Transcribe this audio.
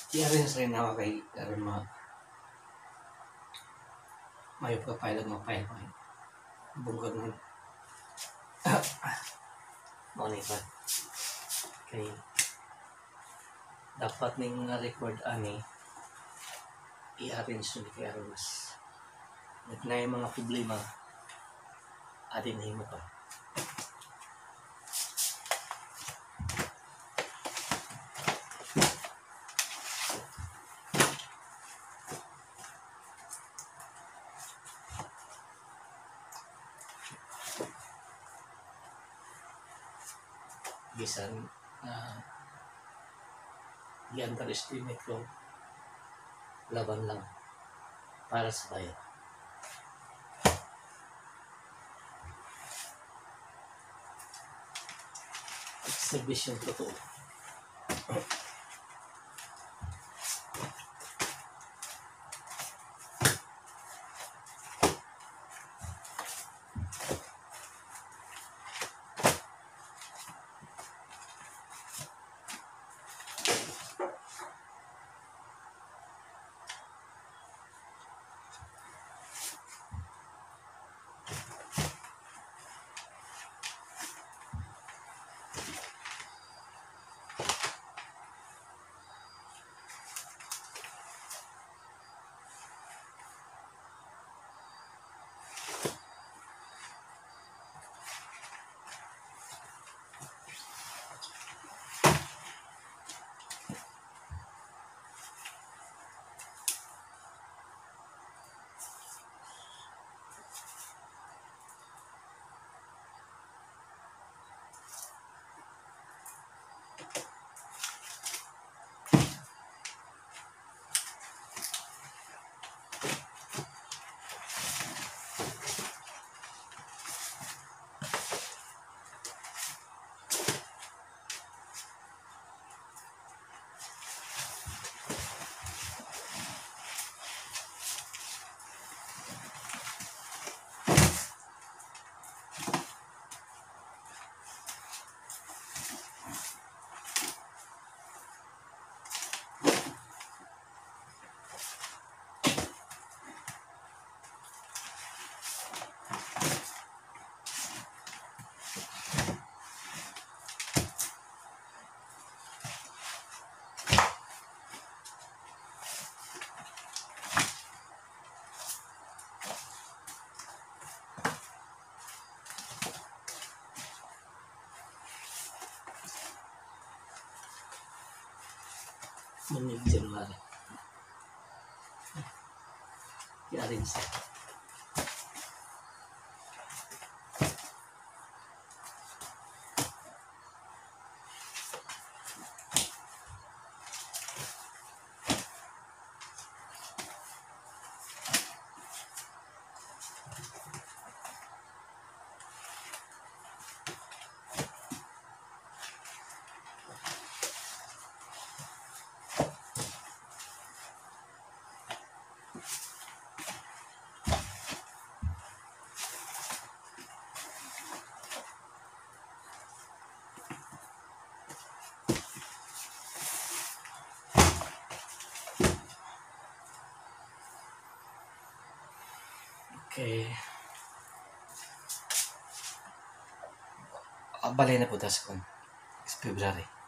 I-arrange rin ako kay aron ma mayo pa file og ma-file pa kay bungkag man. Mao ni pa. Kay dapat ning mga record ani i-arrange ni kay aron mas naay mga problema atin nimo pa. Bisan i-underestimate ko, laban lang para sa bayan. Serbisyong totoo. Manil January. I-arrange. Okay. Balay na po tas kon. February.